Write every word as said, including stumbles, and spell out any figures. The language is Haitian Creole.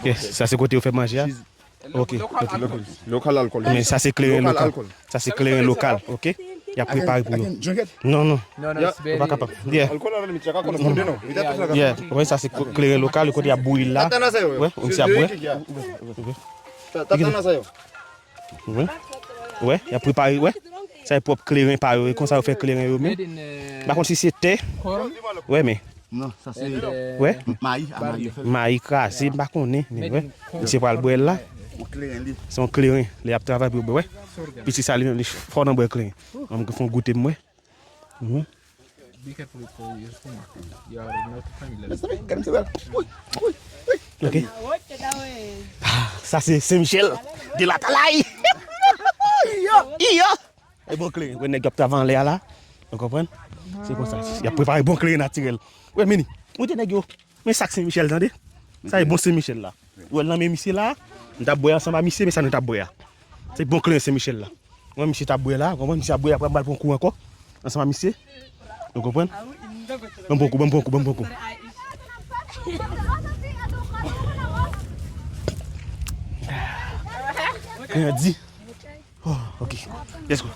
Ok, sa se kote yo fè manje a. Ok. Lokal alkòl. Men sa se kleren lokal. Sa se kleren lokal, ok? Y ap prepare pou yo. Non, non. Ou pa kapab. Yeah. Yeah. Wè, sa se kleren lokal, kote y ap bouyi l la. Wè, ou misye ap bwè. Tata nan sa yo. Wè. Wè, y ap prepare, wè. Sa e pwòp kleren pa yo, e konsa yo fè kleren yo menm. M pa konn si se tè. Wè, men. Non, sa se mayi, a mayi yo fè. Mayi kraze, m pa konnen, men wè. Misye pral bwè l la. Se yon kleren, lè y ap travay pou yo bwè, wè. Pitit sa li menm, li fò nan bwè kleren. An m fè yon goute m wè. Mhm. Ok. Ah, sa se Sen Michel de Latalay. Iyo, iyo. E bon kleren, wè nèg yo ap travay anlè a la. Ou konprann? Se konsa. Y ap prepare bon kleren natirèl. Wè, Meni, montre nèg yo. Men sak Sen Michel, tande. Sa e bon Sen Michel la. Ou wè l nan men misye la. M t ap bwè ansanm a misye, men sa nou t ap bwè a. Se bon kleren Sen Michel la. Mwen, misye t ap bwè la, konprann, misye ap bwè, apre m pral pran kou ankò. Ansanm a misye. Ou konprann? Ban m pran kou, ban m pran kou, ban m pran kou. Kleren di. Oh, ok. Let's go.